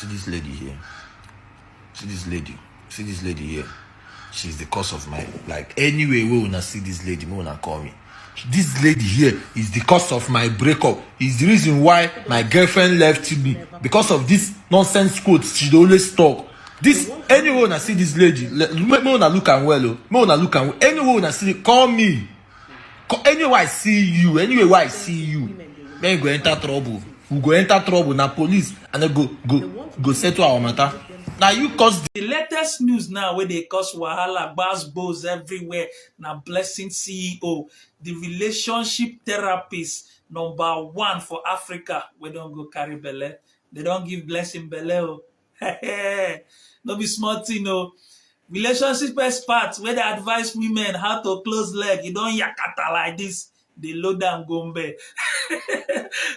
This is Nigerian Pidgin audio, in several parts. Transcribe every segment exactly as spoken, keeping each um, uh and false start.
See this lady here. See this lady. See this lady here. She's the cause of my, like, anyway, we wanna see this lady, we wanna call me. This lady here is the cause of my breakup. Is the reason why my girlfriend left me, because of this nonsense quote she dey always talk. This, anyway, wanna see this lady. Le- me, me wanna look am well, oh. Me wanna look am well. Anyway, wanna see, call me. Co- anywhere I see you, anywhere I see you, man, you go enter trouble. We go enter trouble. Na police and then go go go settle our matter. Now you cause. The latest news now wey dey cause wahala, gbas gbos everywhere, na Blessing C E O, the relationship therapist number one for Africa, wey don go carry belle. They don give Blessing belle o. No be small thing o. Relationship expert wey dey advise women how to close leg, e don yakata like this, dey load am go mbe.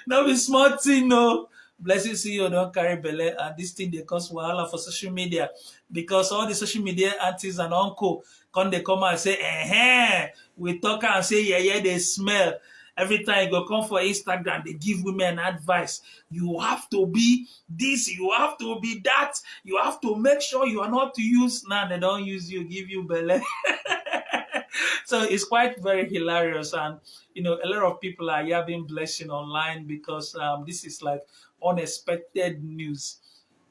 No be small thing o. Blessing C E O don carry belle, and this thing dey cause wahala for social media, because all the social media aunties and uncle come dey come out say, "Eh, we talk am say yeye dey smell." Every time you go come for Instagram, they give women advice. You have to be this, you have to be that, you have to make sure you are not used. Now they don't use you, give you belle. So it's quite very hilarious, and you know, a lot of people are having Blessing online because um, this is like unexpected news.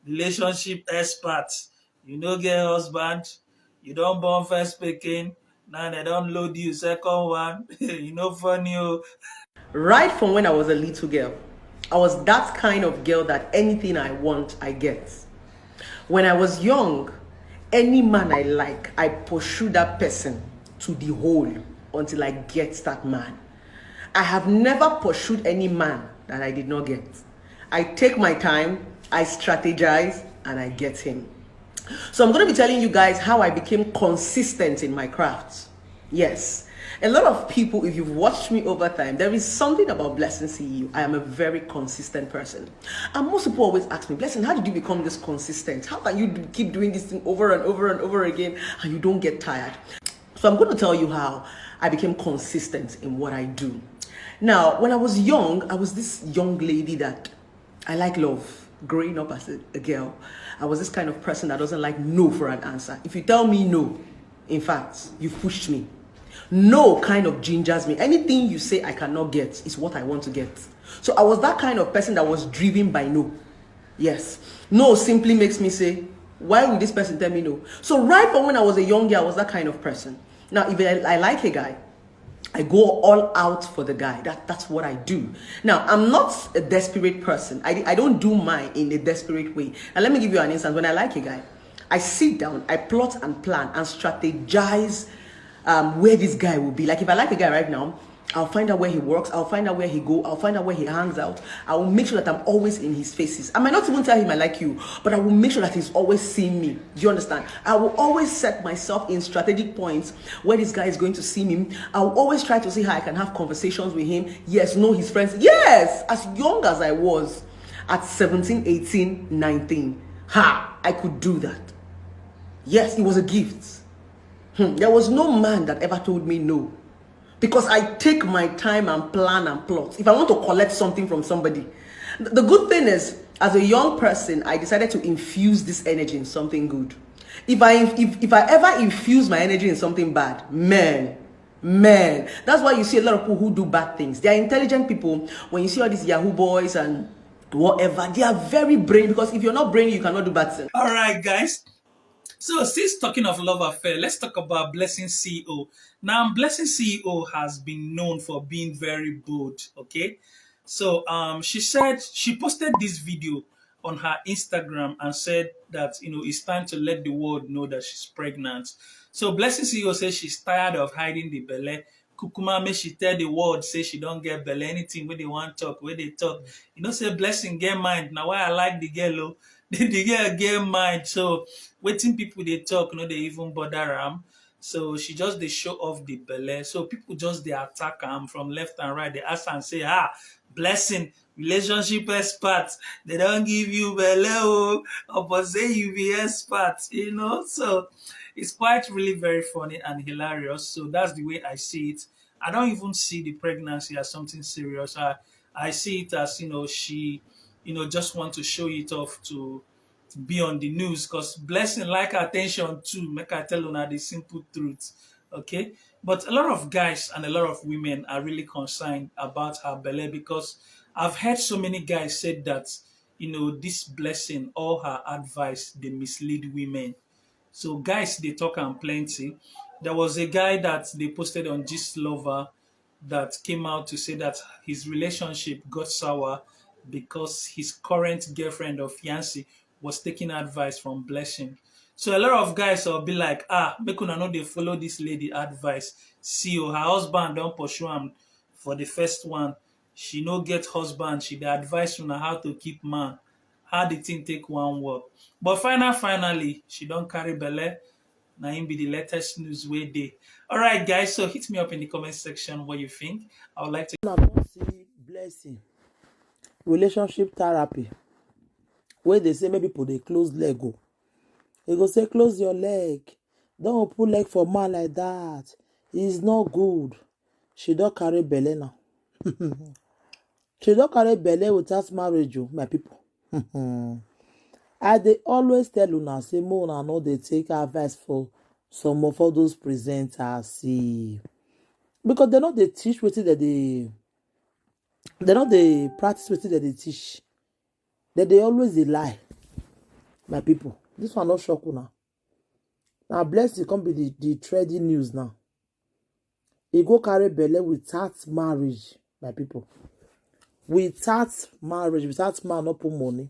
Relationship experts, you no get husband, you don born first pikin, now they don load you second one. You no funny o. Right from when I was a little girl, I was that kind of girl that anything I want, I get. When I was young, any man I like, I pursue that person to the hole until I get that man. I have never pursued any man that I did not get. I take my time, I strategize, and I get him. So I'm going to be telling you guys how I became consistent in my craft. Yes. A lot of people, if you've watched me over time, there is something about Blessing C E O. I am a very consistent person. And most people always ask me, "Blessing, how did you become this consistent? How can you do, keep doing this thing over and over and over again and you don't get tired?" So I'm going to tell you how I became consistent in what I do. Now, when I was young, I was this young lady that I like love. Growing up as a, a girl, I was this kind of person that doesn't like no for an answer. If you tell me no, in fact, you've pushed me. No kind of gingers me. Anything you say I cannot get is what I want to get. So I was that kind of person that was driven by no. Yes. No simply makes me say, "Why would this person tell me no?" So right from when I was a young girl, I was that kind of person. Now, if I, I like a guy, I go all out for the guy. That, that's what I do. Now, I'm not a desperate person. I, I don't do mine in a desperate way. Now, let me give you an instance. When I like a guy, I sit down, I plot and plan and strategize um, where this guy will be. Like, if I like a guy right now, I'll find out where he works. I'll find out where he go. I'll find out where he hangs out. I will make sure that I'm always in his faces. I might not even tell him I like you, but I will make sure that he's always seeing me. Do you understand? I will always set myself in strategic points where this guy is going to see me. I will always try to see how I can have conversations with him. Yes, know his friends. Yes, as young as I was, at seventeen, eighteen, nineteen, ha, I could do that. Yes, it was a gift. Hmm, there was no man that ever told me no. Because I take my time and plan and plot. If I want to collect something from somebody, th- the good thing is, as a young person, I decided to infuse this energy in something good. If I if, if I ever infuse my energy in something bad, man, man, that's why you see a lot of people who do bad things. They are intelligent people. When you see all these Yahoo boys and whatever, they are very brain, because if you're not brainy, you cannot do bad things. All right, guys. So since talking of love affair, let's talk about Blessing C E O. Now, Blessing C E O has been known for being very bold, okay? So um, she said, she posted this video on her Instagram and said that, you know, it's time to let the world know that she's pregnant. So Blessing C E O says she's tired of hiding the belle. Kukuma, make she tell the world say she don't get belle. Anything wey they want talk, wey they talk. You know say Blessing get mind. Now why I like the girl, oh. The, the girl get mind. So wetin people they talk, no, they even bother am. So she just dey show off the belle. So people just dey attack am from left and right. They ask and say, "Ah, Blessing, relationship expert, they don't give you belle, oh, or say you be expert," you know. So it's quite really very funny and hilarious. So that's the way I see it. I don't even see the pregnancy as something serious. I I see it as, you know, she, you know, just want to show it off to be on the news, because Blessing like attention too. Make I tell una the simple truth, okay? But a lot of guys and a lot of women are really concerned about her belle, because I've heard so many guys said that, you know, this Blessing, all her advice, they mislead women. So guys, they talk and plenty. There was a guy that they posted on Gist Lover that came out to say that his relationship got sour because his current girlfriend or fiancé was taking advice from Blessing. So a lot of guys will be like, "Ah, make una no dey follow this lady advice. See, oh, her husband don't pursue him for the first one. She no get husband. She dey advise una how to keep man. How the thing take one work." But final, finally, she don't carry belle. Now him be the latest news way day. All right, guys. So hit me up in the comment section what you think. I would like to. Una don see Blessing relationship therapy wey dey say make people dey close leg o. E go say, "Close your leg. Don't open leg for man like that. It's not good." She don carry belle now. She don carry belle without marriage o, my people. I dey always tell una say make una no dey take advice for some of all those presenters, see, because dem no dey teach wetin dem dey, dem no dey practice wetin dem dey teach. Dem dey always dey lie, my people. This one no shock una. Na Blessing come be the the trending news now. E go carry belle without marriage, my people. Without marriage, without man no put money.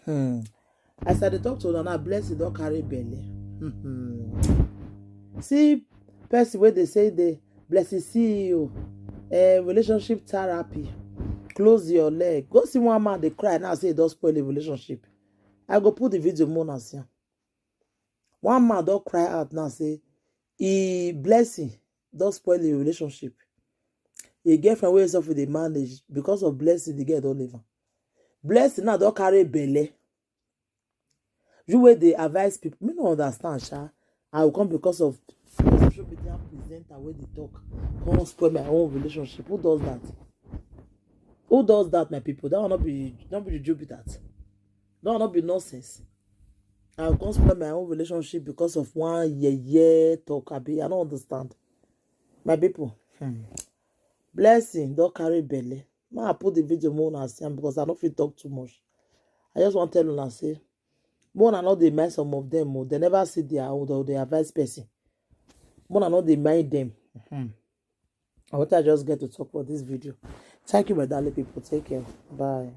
Hmm. As I dey talk to una now, Blessing don carry belle. See person wey dey say the Blessing C E O, eh, relationship therapy. Close your leg. Go see one man dey cry now say e don spoil a relationship. I go put the video make una see am. One man don cry out now say e Blessing don spoil a relationship. A girlfriend wey himself dey manage, because of Blessing, the girl don leave am. Blessing now don carry belle. You wey dey advise people, me no understand, sha. I go come because of social media presenter wey dey talk, come spoil my own relationship. Who does that? Who does that, my people? That one no be, no be juju be that. That one no be nonsense. I go come spoil my own relationship because of one yeye talk, abi? I no understand. My people, hmm. Blessing don carry belle. Make I put the video make una see am because I no fit talk too much. I just wan tell una say make una no dey mind some of them o. Dem never see their own, dem dey advise person. Make una no dey mind them. Hmm. Na wetin I just get to talk for this video. Thank you, my darling people. Take care. Bye.